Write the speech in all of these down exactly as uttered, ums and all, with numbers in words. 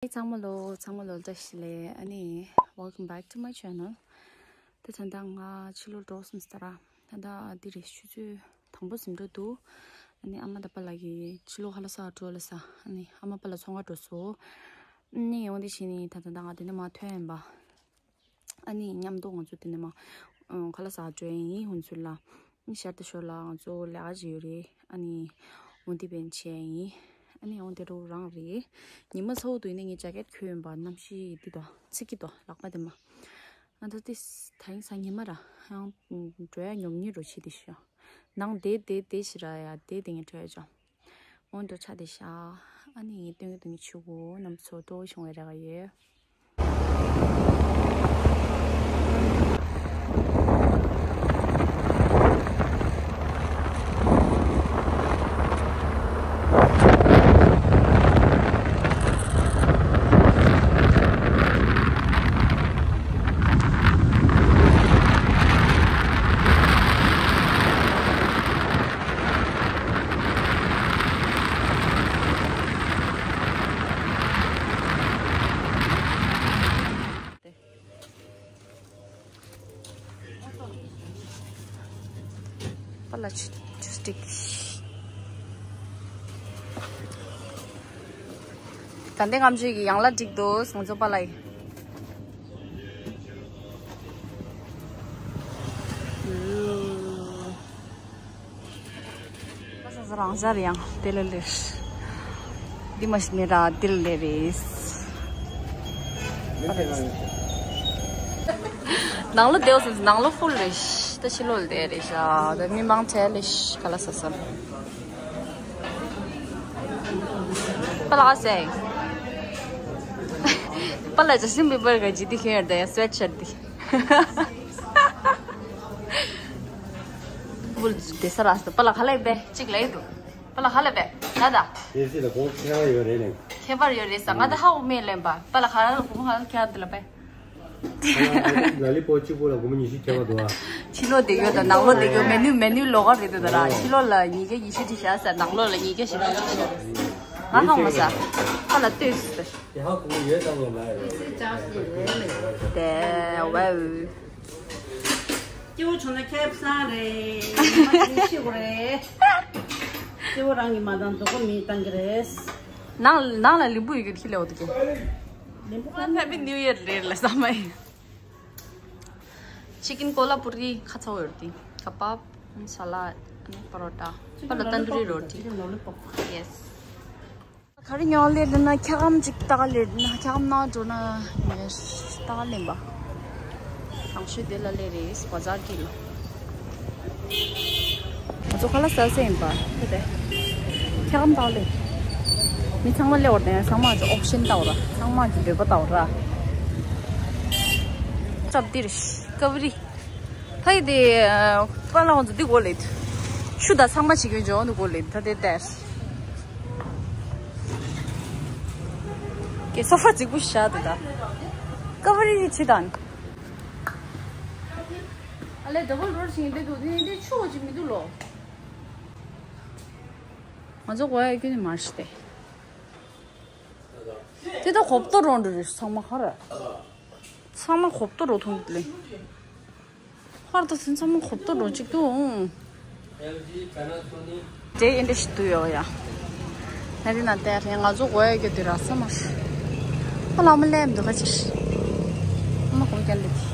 ཚང་མ་ལོ་ཚང་མ་ལོ་བཀྲ་ཤིས་བདེ་ལེགས། ཨ་ནི། Welcome back to my channel. ད་ད་ལྟ་ང་ཕྱི་ལོགས་འགྲོ་སོང་ཟེར་ར། ད་ལྟ་འདི་རེད། ཆུ་ཚོད་དང་པོ་ཟིན་འགྲོ་འདུག་ཨ་ནི་ཨ་མ་དང་པཱ་ལགས་ཀྱིས་ཕྱི་ལོགས་ཁ་ལག་ཟ་འགྲོ་ལབ་ས། ཨ་ནི་ཨ་མ་པཱ་ལགས་ཚོང་ཁང་འགྲོ་སོང་། ཨ་ནི་འོ་འདི་བྱས་ནས་ད་ད་ལྟ་ང་དེ་ནས་མར་ཐོན་ཡིན་པ། ཨ་ནི་མཉམ་དུ་ང་ཚོ་དེ་ནས་མར་ཨ་ཁ་ལག་ཟ་འགྲོ་ཡིན། ཧུན་སུར་ལ། ཨ་ནི་ཤར་དུ་ཞོར་ལ་ང་ཚོ་ལས་ཀ་ཅིག་ཡོད་རེད། ཨ་ནི་འོ་འདི་བན་བྱས་ཡིན། ཨ་ནི་འོ་འདི་རུ་རང་རེད། ཉི་མ་ཚ་བོ་འདུག་ཡིན་ན་ངས་ཇེ་ཀེད་གྱོན་ཡིན་པ། གནམ་གཤིས་འདི་དང་ཚིག་གི་དང་ལག་པ་དེ་མ། ང་ཚོ་ཏིས་ད་ཡིན་ས་ཉི་མ་ར་ཡང་འགྲོ་ཡ་ཉོབ་ཉེ་རུ་ཆེ་དེ་ཤོ། ནང་བསྡད་བསྡད་བསྡད་ཞིག་ར་ཡ་བསྡད་དེ་ངས་བྲོས་ཡ་ཅོ། འོ་འགྲོ་ཆ་དེ་ཤ། ཨ་ནི་ངས་སྟོན་གི་སྟོན་གི་ཆུ་གོ་ནམ་ཚོ་ཏོ་བྱུང་བའི་ར་ག་ཡོད། པཱ་ལགས་ཅུས་ཊིག་ད་ལྟའི་ངམ་ཆུ་གི་ཡང་ལ་འགྲིག་འདུག་ང་ཚོ་པཱ་ལགས་ཡིན། ཁ་སང་ས་རང་ཤར་ཡང་དེ་ལ་ལེར། འདི་མ་ཤི་མེ་ར་དེ་ལ་ལེ་རེད། ནང་ལོ་དེའོ་སོང་ནང་ལོ་ཧྥུལ་རེད། ད་ཕྱི་ལོ་ལ་དེ་རེད་ཤ། ད་མི་མང་ཆེ་ལེ་ཤ་ཁ་ལག་ཟ་ས། པཱ་ལགས་ཟེ། པཱ་ལགས་ཇ་སི་ཊིན་བི་བར་ག་ཇི་ཏི་ཁེར་དེ་སུ་ཝེ་ཊི་ཤར་ཊི་དེ། བུལ་དེ་ས་ར་སྟ་པཱ་ལགས་ཁ་ལག་བེ་གཅིག་ལ་ཡི་འདུག་པཱ་ལགས་ཁ་ལག་བེ་ད་ད། དེ་སི་ལ་གོང་ཁྱད་པར་ཡོད་རེད་ནས། ཁྱད་པར་ཡོད་རེད་ས། ང་ད་ཧ་འུ་མེ་ལེན་པ་པཱ་ལགས་ཁ་ལག་གོང་ཧ་ཁྱད་དེ་ལ་བེ། ལ་ལི་པོ་གཅིག་པོ་ལ་སྒོར་མོ་ཉི་ཤུ་ཁྱད་པར་འདུག་ཨ། ཕྱི་ལོགས་བསྡད་ཡོད་དང་ནང་ལོགས་བསྡད་ཡོད་མེ་ནུ་མེ་ནུ་ལོགས་ཀ་རེད་འདུག་ད་ར། ཕྱི་ལོགས་ལ་ཉིས་བརྒྱ་ཉི་ཤུ་ཁྲི་བཞག་ས་ནང་ལོགས་ལ་ཉིས་བརྒྱ་བཞི་བཅུ་ཁྲི་བཞག་ང་ཧ་མ་ས། ཁ་ལ་ལྟོས་ཟེར། དེ་ཧ་གོ་ཡོད་དམ་ཡོད་མ་རེད། དེ་ཝའུ། སྐྱེ་བོ་བྱུང་ན་ཁེ་བཟང་རེད། ཉི་མ་ཤི་ཤི་གོ་རེད། སྐྱེ་བོ་རང་གིས་མ་བཏང་སྡུག་པོ་མིས་བཏང་གི་རེད། ནང་ནང་ལ་ལིམ་བུ་ཡོད་གི་ཁྱི་ལེའོ་དུ་གི། ལིམ་བུ་ཁ་ཧེ་པི་ནིའུ་ཡར་རེད་ལ་ས་མ་ཡིན། ཅི་ཀིན་ཀོ་ལ་པུ་རི་ཁ་ཚ་བོ་ཡོད་དེ། ཀ་པབ། སཱ་ལཌ། པ་རོ་ཊ། པ་ལ་ཏན་དུ་རི་རོ་ཊི། ཡེ་སི། ག་རེ་ཉོ་ལེར་ན་ཁྱ་གམ་ཅིག་ལྟ་ག་ལེར་ན་ཁྱ་གམ་ན་འགྲོ་ན་ངས་ལྟ་ག་ལེན་པ། རང་ཤོས་དེ་ལ་ལེ་རེད་བ་ཛར་གི་ལ། ང་ཚོ་ཁ་ལག་ཟ་ས་ཡིན་པ། ཁྱེད་དེ། ཁྱེད་རང་ལྟ་ལེ། མི་ཚང་མ་ལེ་བར་དེ་ཚང་མ་ཀྱི་ཨོབ་ཤན་ལྟ་བ་ར། ཚང་མ་ཀྱི་འདོད་པ་ལྟ་བ་ར། ཅབ་དིར་ཀ་བི་རི། ཕ་ཡི་དེ། པ་ལ་ང་ཚོ་འདི་གོ་ལེ། ཆུ་དང་ཚང་མ་བྱེད་ཀྱི་འཇོག་འདུག་གོ་ལེ་ད་དེ་དེར། ཀེ་སོ་ཕ་རྫིག་པོ་ཤ་དེ་ད། ཀ་བི་རི་ཆི་དང་། ཨ་ལེ་ཌ་བལ་རོ་ཌི་ཞིག་འདི་འདུག་དེ་འདི་ཆུ་བོ་ཅིག་མི་འདུག་ལོ། ང་ཚོ་གོ་ཡ་ཁྱོད་ནི་མར་ཤི་ཏེ། དེ་ད་གོབ་ཏོ་རོ་འདྲ་རེད་ཚང་མ་ཧ་ར། ཚང་མ་གོབ་ཏོ་རོ་མཐོང་གི་ལེ། ཧར་ད་ཚིན་ཚང་མ་གོབ་ཏོ་རོ་གཅིག་ཏུ་འོང་། དེ་ཨེ་འདྲ་ཞིག་ཏུ་ཡོད་ཡ། ན་རི་ན་ཏེ་རེ་ང་ཚོ་གོ་ཡ་གྱོད་དུ་ར་ས་མ་ཤི། ཨ་ལ་མ་ལེམ་འདུག་ག་ཅིག་ཤི། ཨ་མ་གོ་ཀྱང་འདུག་གི།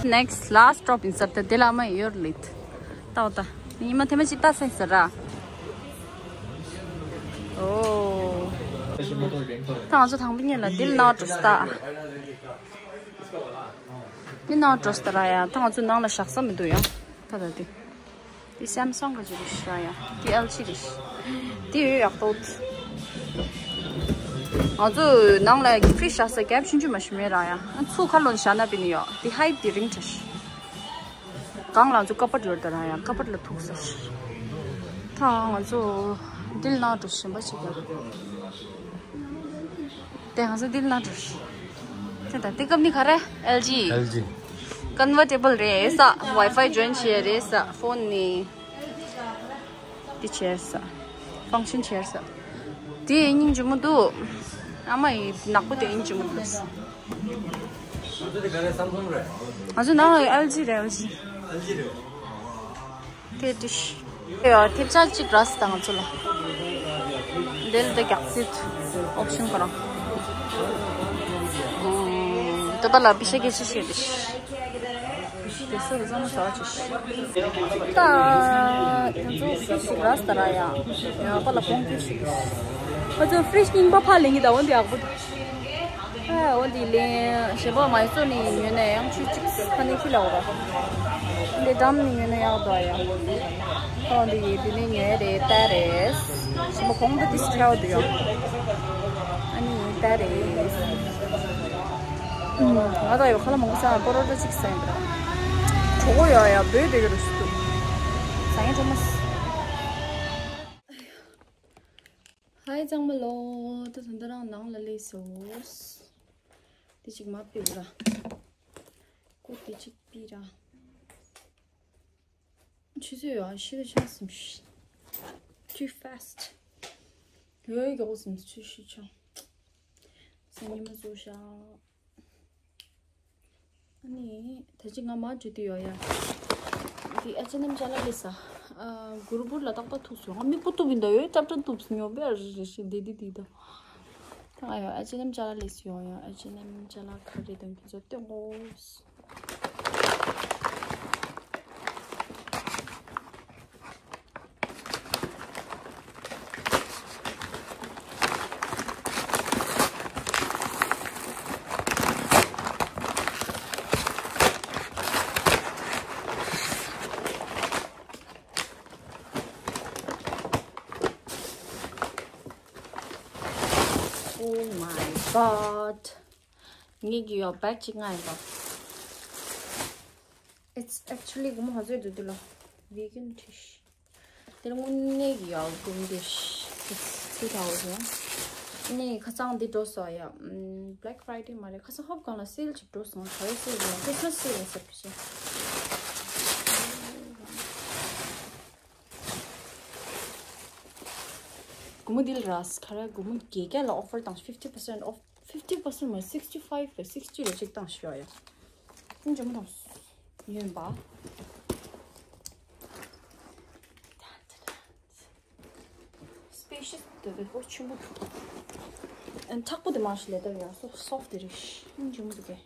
Next last stop in Sarta དེ་ལ་མ་ཡོར་ལིད། ཏའོ་ཏ། ཉི་མ་ཐེ་མ་ཅི་ཏ་སེ་ས་ར། ཨོ། ད་ང་ཚོ་དང་པོ་ཉིད་ལ་འདི་ལ་ནང་འགྲོ་ས་ད། འདི་ནང་འགྲོ་ས་ད་ར་ཡ། ད་ང་ཚོ་ནང་ལ་བཞག་ས་མི་འདུག་ཡ། ད་ད་འདི། འདི་སེམ་སང་གི་ཅིག་རེད་ཤག་ཡ། འདི་ཨེལ་ཇི་རེད་ཤག་འདི་ཡོད་ཡག་ཏོ། ང་ཚོ་ནང་ལ་ཕི་རིཇ་བཞག་ས་གེབ་ཆུང་ཆུང་མ་ཞིག་མེད་ར་ཡ། ཚུར་ཁ་ལོ་བཞག་ན་པི་ནི་ཡོད། འདི་ཧའིཊ་འདི་རིང་ཆ་ཤག་གང་ལ་ང་ཚོ་ཀ་པར་ཡོད་ད་ར་ཡ། ཀ་པར་ལ་ཐུག་ས་ཤག་ད་ང་ཚོ་འདི་ལ་ནང་འགྲོ་བཞིན་པ་ཅིག་ཡ། དེ་ང་ཚོ་འདི་ལ་ནང་འགྲོ་ཤག་དེ་ད་དེ་ཀམ་ནི་ག་རེ། ཨེལ་ཇི། ཨེལ་ཇི། ཀོན་ཝར་ཊེ་བལ་རེད་ས། ཝའི་ཕའི་ཇོའིན་བྱས་རེད་ས། ཕོན་ནི། འདི་བྱས་ས། ཕང་ཤིན་བྱས་ས། དེ་སྙིང་རྗེ་མོ་འདུག་ཨ་མ་ཡི་ནག་པོ་དེ་སྙིང་རྗེ་མོ་འདུག་ང་ཚོ་ནང་ཨེལ་ཇི་རེད། ཨེལ་ཇི། ཨེལ་ཇི་རེད། དེ་ཏིཤ། ཡ་ཐེབས་ཆག་ཅིག་རག་སོང་ད་ང་ཚོ་ལ། འདི་ལ་ད་རྒྱག་སྲིད། ཨོབ་ཤན་ཁོ་རང་། ལྟོས་པ་ལ་པི་ཤ་སྐད་ཆ་བཤད་དེ། དེ་སུ་རུ་ཙམ་ཟ་ཅིག་ད་ང་ཚོ་ཧྥི་ཤི་ཞིག་རག་སོང་ད་ར་ཡ། ཡ་པ་ལ་གོང་ཀི་ཞིག་ང་ཚོ་ཧྥི་ཤི་རྙིང་པ་ཕར་ལེན་གི་ད་འོ་འདི་ཡག་པོ་འདུག་ཨ་འོ་འདི་ལེན་ཞེ་པོ་མ་ཡི་ཚོ་ནི་ཉོས་ནས་ཡང་ཆུ་གཅིག་ཁ་ནས་ཁྱི་ལ་འོ་ར། འདི་འགྲམ་ནས་ཉོས་ན་ཡག་འདུག་ཡ། ཨོ་འདི་ཡི་དེ་ནས་ཉོས་རེད་ད་རེད། ཞེ་པོ་གོང་དུ་ཏིས་ཁྱའོ་འདུག་ཡ། ཨ་ནི་ད་རེད། ང་དང་ཡོ་ཁ་ལ་མང་པོ་ཟ་པོ་རོ་ཊ་གཅིག་ཟ་ཡིན་པ། གྲོགས་པོ་ཡོད་ཡ་བོད་དེ་ག་རུ་ཞིག་འདུག་ཟ་ཡིན་ཁྲོ་མ། ཧའི་གཙང་མ་ལོ། ད་ད་ད་རང་ནང་ལ་སླེབས་སོང་། དེ་གཅིག་མ་ཕེབས་ར། ཀོ་དེ་གཅིག་ཕེབས་ར། ཆུ་ཚོད་ཡོད་ཤི་ལ་ཆང་སིམ་ཤི། Too fast. ཡོད་ཡོད་གོ་སིམ་ཆུ་ཤི་ཆང་། སང་ཉི་མ་བཟོ་ཤག་ཨ་ནི་ད་ཅི་ང་མ་འགྲོ་དུས་ཡོད་ཡ། འདི་ཨེ་ཆི་ཨེན་ཨེམ་ཅ་ལག་རེད་ས། ཨ་གུ་རུ་བུར་ལ་ཏག་ཏག་ཐུག་སོང་། ང་མིག་པོ་གཏུབ་ཡིན་ད་ཡོད་ཀྲབ་ཀྲབ་གཏུབ་སོང་ཡོད་པས་རེ་རེ་ཞིག་འདི་འདི་འདི་ད། ད་ང་ཡོད་ཨེ་ཆི་ཨེན་ཨེམ་ཅ་ལག་ལས་སུ་ཡོང་ཡ། ཨེ་ཆི་ཨེན་ཨེམ་ཅ་ལག་ག་རེ་དང་ཁྱེད་ཚོ་སྟོན་གོ། Oh my god. ངེད་ཀྱི་ཡོད་བེག་ཅིག་ང་ཡིན་པ། It's actually སྒོར་མོ་ག་ཚོད་འདུག་འདི་ལ། Vegan dish. དེ་ལ་དངོས་གནས་ཀྱི་ཡག་སྒོར་མོ་འདི་ཤི། It's two thousand. ནས་ཁ་སང་འདི་འགྲོ་སོང་ཡ། ཨམ། Black Friday མ་རེད། ཁ་སང་ཧོབ་གང་ལ་སེལ་ཅིག་འགྲོ་སོང་། ག་རེ་སེལ་རེད། Christmas sale ཟེར་བྱས། སྒོར་མོ་འདི་ལ་ར་ག་རེ། སྒོར་མོ་བརྒྱད་བརྒྱ་ལ་offer བཏང་། fifty percent off. Fifty percent མ་sixty five སིག་སི་ཊི་ལ་གཅིག་བཏང་ཞུ་ཡ། ཡ་ཅུང་ཅུང་མི་འདུག་ཡོན་པ། Spacious དེ་དེ་ཧོ་ཆེན་པོ་འདུག་མཁྲེགས་པོ་དེ་མ་ཞིག་ལས་ད་ཡ། སོ་སོཕ་དེ་རེད། ཡང་ཆེན་པོ་འདུག་གས།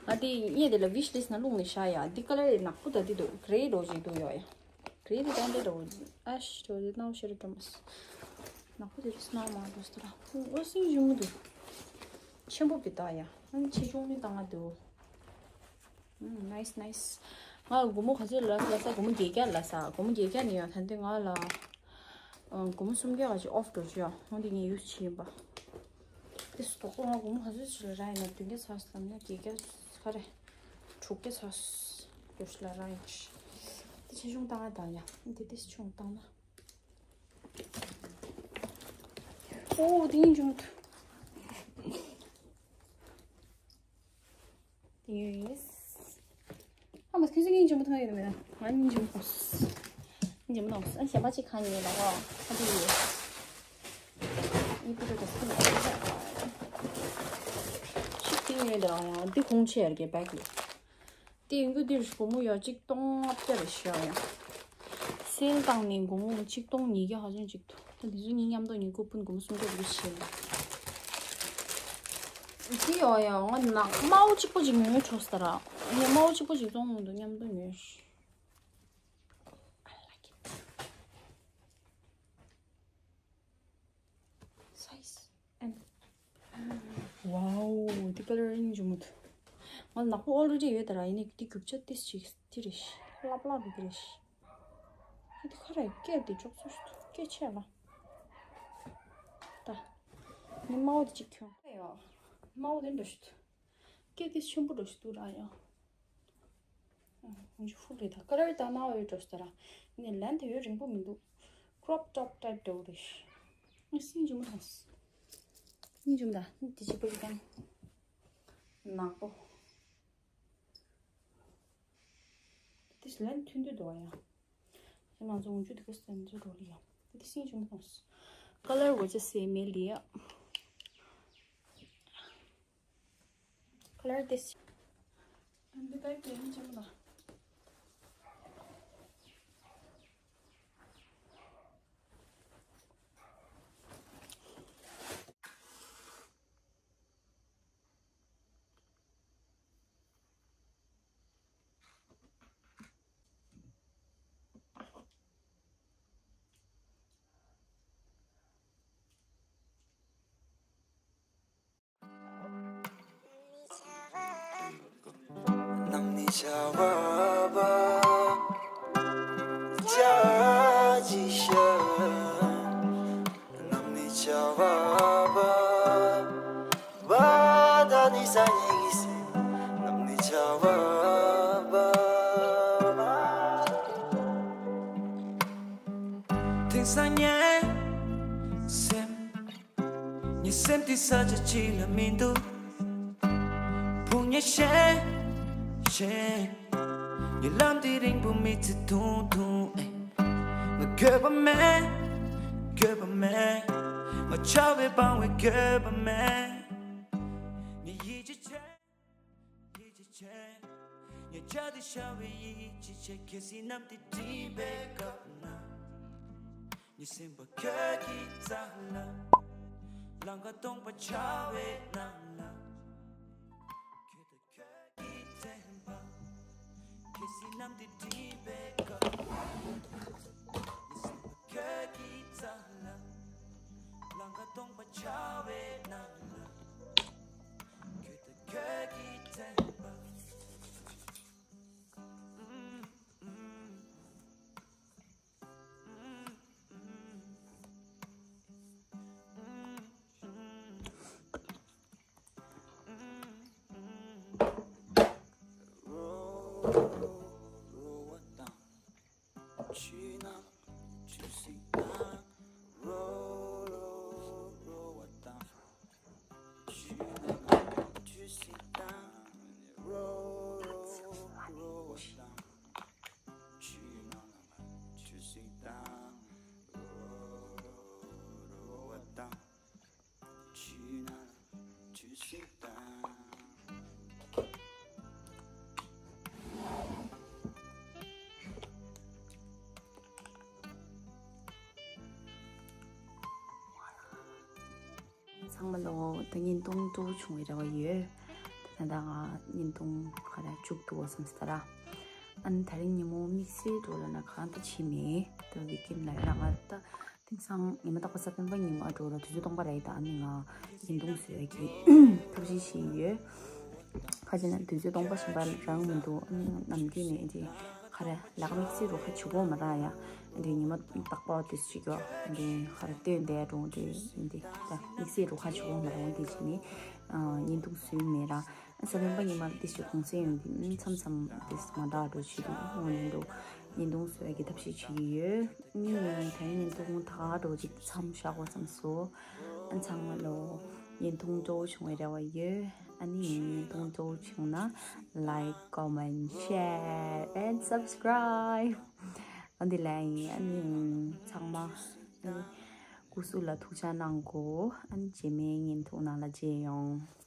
ང་དེ་ངས་དེ་ལ་wish list ནང་བླུགས་ནས་བཞག་ཡ། འདི་ཀ་ལར་ནག་པོ་དང་འདི་འདུག་གྷེ་རེ་འདྲ་ཅིག་འདུག་ཡ། ཡ་གྷེ་རེ་དང་འདི་འདྲ་ཨེཤ་འདྲ་ཅིག་ནང་ཤེར་འགྲོ་མ་སོང་། ནག་པོ་དེ་རེད་སྣང་མ་འགྲོ་སྟེ་ར། ཨོ་སིང་ཆེན་པོ་འདུག་ཆེན་པོ་བི་ད་ཡ། ཨ་ནི་ཆེ་ཆུང་གཉིས་བཏང་ང་འདུག་ཨུམ། Nice, nice. ང་སྒོར་མོ་ག་ཚོད་ལ་ལ་ས། སྒོར་མོ་བརྒྱད་བརྒྱ་ལ་ས། སྒོར་མོ་བརྒྱད་བརྒྱ་ནི་ཡང་ད་འདི་ང་ལ། ཨ། སྒོར་མོ་སུམ་བརྒྱ་ག་ཅིག་off འགྲོ་ཅི་ཡ། འོ་འདི་ངས་use བྱས་ཡིན་པ། དེ་སུ་དོག་པོ། ང་སྒོར་མོ་ག་ཚོད་ཅིག་ལ་རག་ཡིན་ན། བདུན་བརྒྱ་ཚར་སོང་ན། བརྒྱད་བརྒྱ་ག་རེ། དྲུག་བརྒྱ་ཚར་སོང་། ལ་རག་ཡིན་ཅི། དེ་ཆེ་ཆུང་བཏང་ང་དང་ཡ། འདི་དེ་ཆུང་བཏང་ན། ཨོ་དེ་ཡིན་ཅུང་། དེ་ཡོད། ཨ་མ་ཁྱོད་ཚོ་སྙིང་རྗེ་མོ་མཐོང་ཡོད་མེད། ང་སྙིང་རྗེ་མོ་མཐོང་། སྙིང་རྗེ་མོ་མཐོང་། ཨ་གཞན་པ་ཅིག་གང་ཡིན་ལ་བ། ཨ་དེ་ཡོད། ཨི་པི་རུ་དེ་སུ་ལ་ཤིག་དེ་ཡོད་དེ་རང་ཡང་འདི་གོང་ཆེ་ཡར་གྱི་བེག་ལ། དེ་ཡིན་རྒྱུ་འདིར་སྒོར་མོ་ཡ་གཅིག་སྟོང་ལྔ་བརྒྱ་རེ་ཤི་ཡ་ཡ། སེལ་བཏང་ནས་སྒོར་མོ་གཅིག་སྟོང་ཉིས་བརྒྱ་ཧ་ཅང་གཅིག་འདུག་ད་དེ་ཚོ་གཉིས་མཉམ་དུ་ཉིས་སྒོར་ཕུན་སྒོར་མོ་སུམ་བརྒྱ་རེ་ཤི་ཡ། དེ་ཡོ་ཡ་ང་ནག་དམར་པོ་གཅིག་པོ་ཅིག་ཉོས་ཆོག་ས་ར། ངས་དམར་པོ་གཅིག་པོ་ཅིག་བཙོང་མི་འདུག་མཉམ་དུ་ཉོས། I like it. Size and wow, འདི་ཀ་ལར་ཡིན་ཇུ་མུད། ང་ནག་པོ་already ཡོད་ད་ར། ཡིན་ནི་འདི་རྒྱུ་ཆ་ཏིས་ཅིག་འདི་རེད། ལབ་ལབ་འདི་རེད། འདི་ཁ་ར་སྐད་འདི་ཅོག་ཚོད་སྐད་ཆེ་ལ། ད་ནི་དམར་པོ་འདི་ཅིག་ཁྱོང་། ཡོ། དམར་པོ་འདི་འདྲ་ཞིག་འདུག་སྐད་འདི་ཆེན་པོ་འདྲ་ཞིག་འདུག་ར་ཡ། ཨ་ཧུང་ཅི་ཧྥུ་རེད་ད། ཀ་ལར་ད་ནའོ་ཡོད་འགྲོ་ས་ར། ནི་ལན་དེ་ཡོད་རིང་པོ་མི་འདུག crop top type འདྲ་བོ་རེད། ཨ་སྙིང་རྗེ་མོ་དང་། སྙིང་རྗེ་མོ་དང་། དེ་ཅི་པོ་རེད་དང་། ནག་པོ། དེ་ལན་ཐུན་དུ་འདུག་ཡ། ང་ཚོ་འུ་ཆུ་དེ་ག་སེམས་ཚོ་འགྲོ་ལི་ཡ། དེ་སྲིད་བྱུང་སོང་། ཀ་ལར་བོ་ཅི་སེ་མེ་ལི་ཡ། ཀ་ལར་དེ་སྲིད། འདི་ད་གན་ཅི་མ་ལ། དེང་སང་ངའི་སེམས། ངའི་སེམས་འདི་ས་ཆ་གཅིག་ལ་མི་འདུག་ཕུང་ཉེན་ཤེས་ཤེས། ངའི་ལམ་འདི་རིང་པོ་མི་ཚེ་ཐུང་ཐུང་ཨེ། ང་འགྱོད་པ་མེད། འགྱོད་པ་མེད། ང་ཆགས་པའི་སྤང་བའི་འགྱོད་པ་མེད། ངས་ཡིད་ཆེས་བྱེད། ཡིད་ཆེས་བྱེད། ངས་བྱ་དེ་བྱ་བའི་ཡིད་ཆེས་བྱེད། གལ་སྲིད་གནམ་དེ་སྒྲིབ་པའི་སྐབས་ན། ངའི་སེམས་པ་ཁྱོད་ཀྱི་རྩ་ལ། ལང་ཀ་སྟོང་པ་བྱ་བའི་ནང་ལ། ཁྱོད་དང་ཁྱོད་ཀྱི་དྲན་པ། གལ་སྲིད་གནམ་དེ་སྒྲིབ་པའི་སྐབས། ངའི་སེམས་པ་ཁྱོད་ཀྱི་རྩ་ལ། ལང་ཀ་སྟོང་པ་བྱ་བའི་ནང་ལ། ཁྱོད་དང་ཁྱོད་ཀྱི་དྲན་པ། ཚང་མ་ལོ། ད་བརྙན་ཐུང་སྤྲོ་བོ་བྱུང་བའི་རེ་བ་ཡོད། ད་ད་ང་བརྙན་ཐུང་ག་རེ་མཇུག་བསྡུ་བ་བསམ་སྟེ་ར། ཨ་ནི་དེ་རིང་ཉིན་མོ་དམིགས་བསལ་འགྲོ་ལ་ན་གང་ལྟར་བྱེད་མེད། ད་བི་ཀིན་ལ་ར་ང་ད་དེང་སང་ཉི་མ་རྟག་པ་གཟའ་སྤེན་པ་ཉིན་མོ་ཨ་འགྲོ་ལ་དུས་ཚོད་སྟོང་པ་རེད། ད་ཨ་ནི་ང་བརྙན་ཐུང་བཟོ་ཡ་གི་ཐབས་ཤེས་བྱེད་ཡོད། ཁ་ཅིག་ན་དུས་ཚོད་སྟོང་པ་གཞན་པ་རང་མི་འདུག་ཨ་ནི་ནམ་རྒྱུན་ནས་འདི་ག་རེ་ལག་དམིགས་བསལ་རུ་ཁ་བྱེད་དགོས་མ་རག་ཡ། འདི་ཉི་མ་རྟག་པར་དུས་ཚོད་ཅིག་ཡོད། འདི་ག་རེ་སྟོན་བསྡད་འགྲོ་འདི་འདི་ད་དམིགས་བསལ་རུ་ཁ་བྱེད་དགོས་མ་རག་འདི་བྱས་ནས་བརྙན་ཐུང་བཟོས་མེད་ར། གཟའ་སྤེན་པ་ཉི་མ་འདི་ཞིག་གུང་སེང་ཡོང་འདི་མཚམས་མཚམས་འདི་མ་འདྲ་འགྲོ་བྱེད་འདུག་དངོས་གནས་འདུག་བརྙན་ཐུང་བཟོ་ཡ་གི་ཐབས་ཤེས་བྱེད་ཀྱི་ཡོད། ཨ་ནི་ད་བརྙན་ཐུང་ད་ག་འགྲོ་ཅིག་མཚམས་བཞག་པ་ཙམ་སོ། ཨ་ཚང་མ་ལོ། བརྙན་ཐུང་སྤྲོ་བོ་བྱུང་བའི་རེ་བ་ཡོད། ཨ་ནི་བརྙན་ཐུང་སྤྲོ་བོ་བྱུང་ན་like, comment, share and subscribe. ཨ་འདི་ལ་ཡིན། ཨ་ནི་ཚང་མ་ཨ་ནི་སྐུ་གཟུགས་ལ་ཐུགས་ཅག་གནང་གོ་ཨ་ནི་རྗེས་མའི་བརྙན་ཐུང་ནང་ལ་མཇལ་ཡོང་།